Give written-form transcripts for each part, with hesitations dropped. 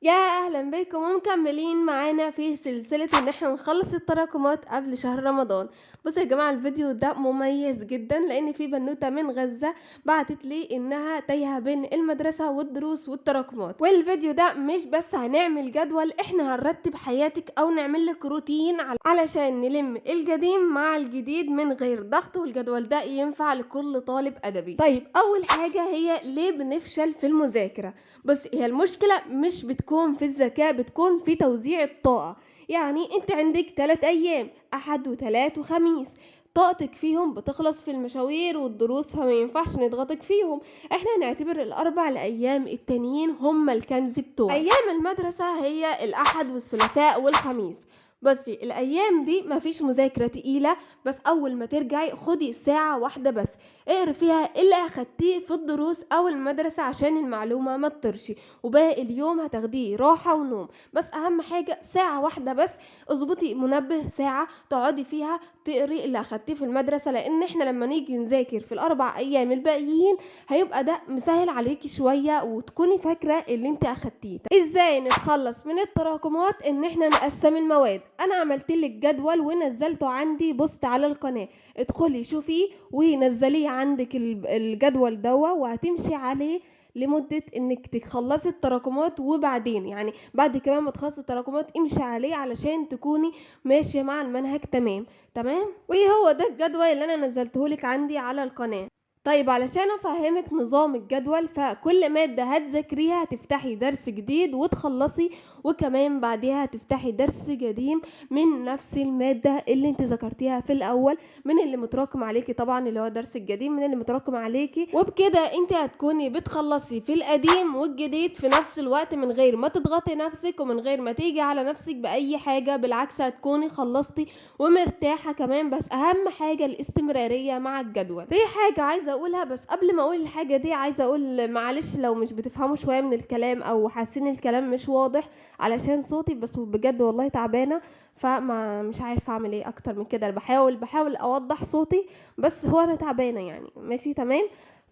يا أهلًا بيكم ومكملين معانا في سلسلة إن إحنا نخلّص التراكمات قبل شهر رمضان. بصوا يا جماعة، الفيديو ده مميز جدًا لإن في بنوتة من غزة بعتت لي إنها تايهة بين المدرسة والدروس والتراكمات، والفيديو ده مش بس هنعمل جدول، إحنا هنرتب حياتِك أو نعمل لِك روتين علشان نلم القديم مع الجديد من غير ضغط، والجدول ده ينفع لكل طالب أدبي. طيب أول حاجة هي ليه بنفشل في المذاكرة؟ بصي، هي المشكلة مش بتكون في الذكاء، بتكون في توزيع الطاقة. يعني انت عندك 3 ايام، احد وتلات وخميس، طاقتك فيهم بتخلص في المشاوير والدروس، فما ينفعش نضغطك فيهم. احنا نعتبر الاربع الايام التانيين هم الكنز بتوعك. ايام المدرسة هي الاحد والثلاثاء والخميس. بصي الايام دي مفيش مذاكرة تقيلة، بس اول ما ترجعي خدي ساعة واحدة بس اقري فيها اللي اخدتيه في الدروس او المدرسة عشان المعلومة ما تطرش، وباقي اليوم هتاخديه راحة ونوم. بس اهم حاجة ساعة واحدة بس، اظبطي منبه ساعة تقعدي فيها تقري اللي اخدتيه في المدرسة، لان احنا لما نيجي نذاكر في الاربع ايام الباقيين هيبقى ده مسهل عليكي شوية وتكوني فاكرة اللي انت اخدتيه. ازاي نتخلص من التراكمات؟ ان احنا نقسم المواد. انا عملت لك جدول ونزلته عندي post على القناة، ادخلي شوفيه ونزليه عندك الجدول دوا، وهتمشي عليه لمدة انك تخلصي التراكمات، وبعدين يعني بعد كمان ما تخلصي التراكمات امشي عليه علشان تكوني ماشية مع المنهج. تمام تمام. وهو ده الجدول اللي انا نزلتهولك عندي على القناة. طيب علشان افهمك نظام الجدول، فكل مادة هتذاكريها هتفتحي درس جديد وتخلصي، وكمان بعديها هتفتحي درس قديم من نفس المادة اللي انت ذكرتيها في الاول، من اللي متراكم عليكي طبعا اللي هو الدرس القديم من اللي متراكم عليكي، وبكده انت هتكوني بتخلصي في القديم والجديد في نفس الوقت من غير ما تضغطي نفسك ومن غير ما تيجي على نفسك باي حاجة، بالعكس هتكوني خلصتي ومرتاحة كمان. بس اهم حاجة الاستمرارية مع الجدول. في حاجة عايزة اقولها، بس قبل ما اقول الحاجة دي عايزة اقول معلش لو مش بتفهموا شوية من الكلام او حاسين الكلام مش واضح علشان صوتي، بس بجد والله تعبانة فما مش عارفة اعمل ايه اكتر من كده. انا بحاول اوضح صوتي بس هو انا تعبانة يعني، ماشي تمام،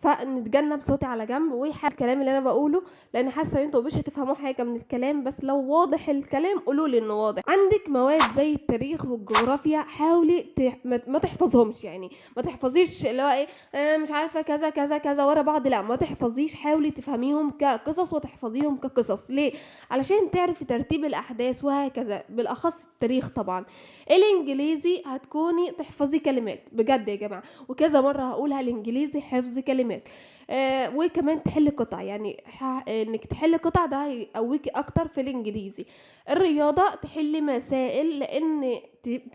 فنتجنب صوتي على جنب ويحب الكلام اللي انا بقوله، لان حاسه ان انتوا مش هتفهموا حاجة من الكلام، بس لو واضح الكلام قولوا لي انه واضح. عندك مواد زي التاريخ والجغرافيا، حاولي ما تحفظهمش، يعني ما تحفظيش اللي هو ايه مش عارفه كذا كذا كذا ورا بعض، لا ما تحفظيش، حاولي تفهميهم كقصص وتحفظيهم كقصص. ليه؟ علشان تعرفي ترتيب الاحداث وهكذا، بالاخص التاريخ طبعا. الانجليزي هتكوني تحفظي كلمات بجد يا جماعة، وكذا مرة هقولها، الانجليزي حفظ كلمات، وكمان تحل قطع، يعني انك تحل قطع ده هيقويكي اكتر في الانجليزي. الرياضة تحلي مسائل، لان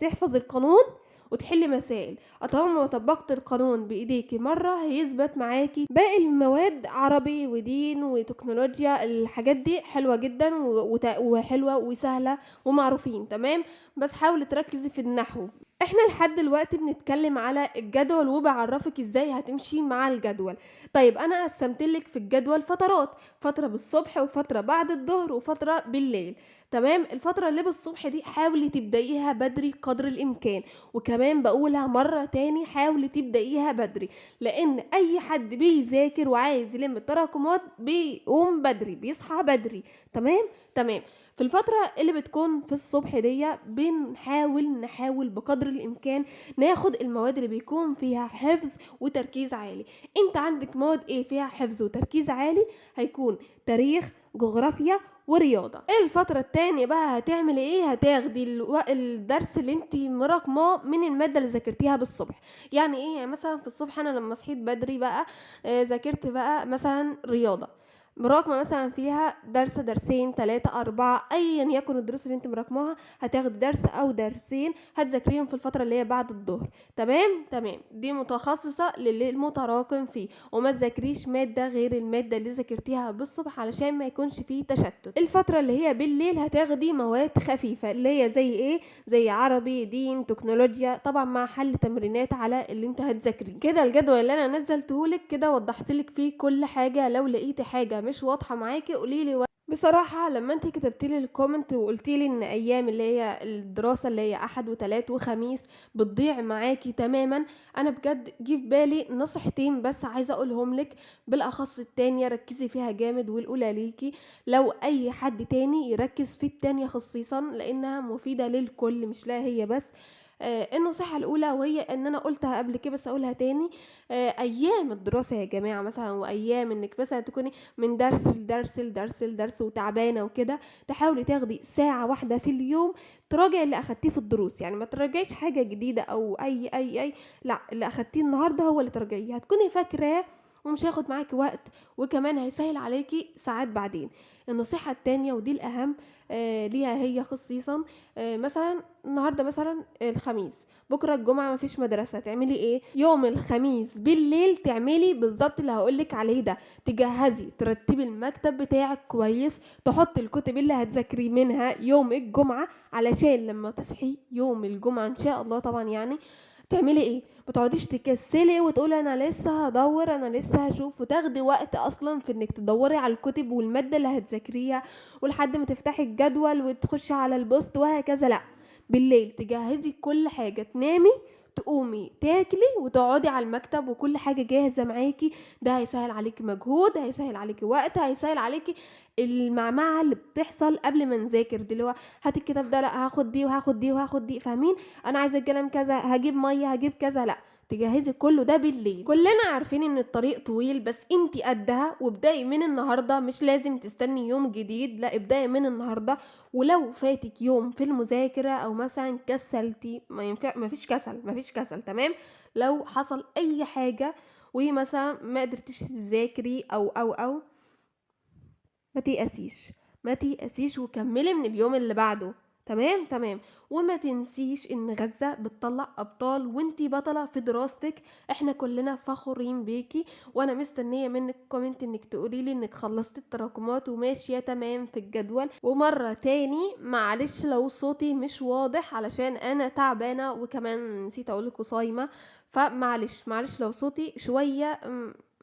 تحفظ القانون وتحلي مسائل، طالما ما طبقت القانون بايديكي مرة هيثبت معاكي. باقي المواد عربي ودين وتكنولوجيا، الحاجات دي حلوة جدا وحلوه وسهلة ومعروفين تمام، بس حاولي تركزي في النحو. احنا لحد دلوقتي بنتكلم على الجدول وبعرفك ازاي هتمشي مع الجدول. طيب انا قسمتلك في الجدول فترات، فترة بالصبح وفترة بعد الظهر وفترة بالليل، تمام. الفترة اللي بالصبح دي حاولي تبدأيها بدري قدر الامكان، وكمان بقولها مرة تاني حاولي تبدأيها بدري، لان اي حد بيذاكر وعايز يلم التراكمات بيقوم بدري، بيصحى بدري، تمام تمام. في الفترة اللي بتكون في الصبح دي بنحاول بقدر الامكان ناخد المواد اللي بيكون فيها حفظ وتركيز عالي. انت عندك مواد ايه فيها حفظ وتركيز عالي؟ هيكون تاريخ، جغرافيا، ورياضة. الفترة التانية بقى هتعملي ايه؟ هتاخدي الدرس اللي انت مراكماه من المادة اللي ذاكرتيها بالصبح. يعني ايه؟ يعني مثلا في الصبح انا لما صحيت بدري بقى، ذاكرت بقى مثلا رياضة، مراكمة مثلا فيها درس، درسين، 3، 4، ايا يكن الدروس اللي انت مراكماها، هتاخدي درس او درسين هتذاكريهم في الفترة اللي هي بعد الظهر، تمام تمام. دي متخصصة للي المتراكم فيه، وما تذاكريش مادة غير المادة اللي ذاكرتيها بالصبح علشان ما يكونش فيه تشتت. الفترة اللي هي بالليل هتاخدي مواد خفيفة اللي هي زي ايه؟ زي عربي، دين، تكنولوجيا، طبعا مع حل تمرينات على اللي انت هتذاكريه. كده الجدول اللي انا نزلتهولك كده وضحتلك فيه كل حاجة، لو لقيتي حاجة مش واضحة معاكِ قولي لي. بصراحة لما انتي كتبتي لي ال comment وقلتي لي ان ايام اللي هي الدراسة اللي هي احد وتلات وخميس بتضيع معاكي تماما، انا بجد جه في بالي نصيحتين بس عايزة اقولهم لك، بالاخص التانية ركزي فيها جامد والاولى ليكي، لو اي حد تاني يركز في التانية خصيصا لانها مفيدة للكل مش لها هي بس. النصيحة الأولى وهي إن أنا قُلتها قبل كده بس هاقولها تاني، أيام الدراسة يا جماعة مثلًا وأيام إنِّك مثلًا تكوني من درس لدرس، لدرس، لدرس وتعبانة وكده، تحاولي تاخدي ساعة واحدة في اليوم تراجعي اللي أخدتيه في الدروس، يعني ما تراجعيش حاجة جديدة أو أي، أي، أي، لأ، اللي أخدتيه النهارده هو اللي تراجعيه، هتكوني فاكراه ومش هياخد معاكِ وقت، وكمان هيسهّل عليكِ ساعات بعدين. النصيحة التانية ودي الأهم ليها هي خصيصًا، مثلًا النهارده مثلًا الخميس، بكرة الجمعة ما فيش مدرسة، تعملي إيه؟ يوم الخميس بالليل تعملي بالضبط اللي هاقول لِك عليه ده، تجهّزي ترتّبي المكتب بتاعِك كويس، تحطّي الكتب اللي هتذاكري منها يوم الجمعة، علشان لمّا تصحي يوم الجمعة إن شاء الله طبعًا يعني، تعملي إيه؟ ما تقعديش تكسلي وتقولي أنا لسه هادوّر، أنا لسه هاشوف، وتاخدي وقت أصلًا في إنِّك تدوّري على الكتب والمادة اللي هتذاكريها، ولحد ما تفتحي الجدول وتخشي على ال post وهكذا، لأ، بالليل تجهّزي كل حاجة، تنامي، تقومي تاكلي وتقعدي على المكتب وكل حاجة جاهزة معاكِ، ده هيسهّل عليكِ مجهود، هيسهّل عليكِ وقت، هيسهّل عليكِ المعمعة اللي بتحصل قبل ما نذاكر دي، اللي هو هات الكتاب ده، لأ هاخد دي وهاخد دي وهاخد دي، فاهمين؟ أنا عايزة القلم كذا، هاجيب مَيّة، هاجيب كذا، لأ، تجهّزي كله ده بالليل. كلنا عارفين إن الطريق طويل بس أنتِ قدّها، وابدئي من النهارده، مش لازم تستني يوم جديد، لأ ابدئي من النهارده، ولو فاتِك يوم في المذاكرة أو مثلًا كسلتِ، ما فيش كسل، ما فيش كسل تمام؟ لو حصل أي حاجة ومثلًا ما قدرتيش تذاكري أو، أو، أو، ما تيأسيش، ما تيأسيش وكمّلي من اليوم اللي بعده، تمام؟ تمام. وما تنسيش إن غزة بتطلّع أبطال وأنتِ بطلة في دراستِك، إحنا كلنا فخورين بيكِ، وأنا مستنية منِّك comment إنِّك تقولي لي إنِّك خلصتِ التراكمات وماشية تمام في الجدول. ومرّة تاني معلش لو صوتي مش واضح علشان أنا تعبانة وكمان نسيت أقول لكم صايمة، فمعلش، معلش لو صوتي شوية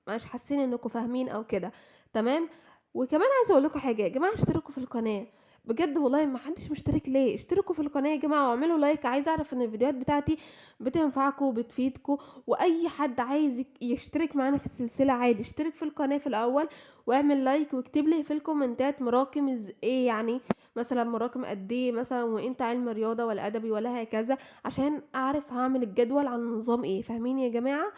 مش حاسين إنكم فاهمين أو كده، تمام؟ وكمان عايزة أقول لكم حاجة، يا جماعة اشتركوا في القناة، بجد والله ما حدش مشترك ليه؟ اشتركوا في القناة يا جماعة واعملوا like، عايزة أعرف إن الفيديوهات بتاعتي بتنفعكم وبتفيدكم، وأي حد عايز يشترك معانا في السلسلة عادي، اشترك في القناة في الأول واعمل like واكتب لي في الكومنتات مراكم إيه يعني، مثلًا مراكم قد إيه مثلًا، وأنت علم رياضة ولا أدبي ولا هكذا، عشان أعرف هاعمل الجدول على نظام إيه، فاهمين يا جماعة؟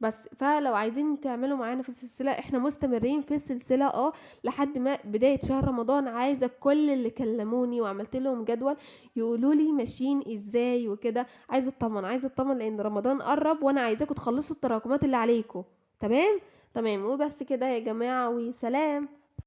بس، فلو عايزين تعملوا معانا في السلسلة، إحنا مستمرين في السلسلة لحد ما بداية شهر رمضان. عايزة كل اللي كلموني وعملت لهم جدول يقولوا لي ماشيين إزاي وكده، عايزة أطمن، عايزة أطمن لإن رمضان قرّب وأنا عايزاكم تخلصوا التراكمات اللي عليكم، تمام؟ تمام، وبس كده يا جماعة وسلام.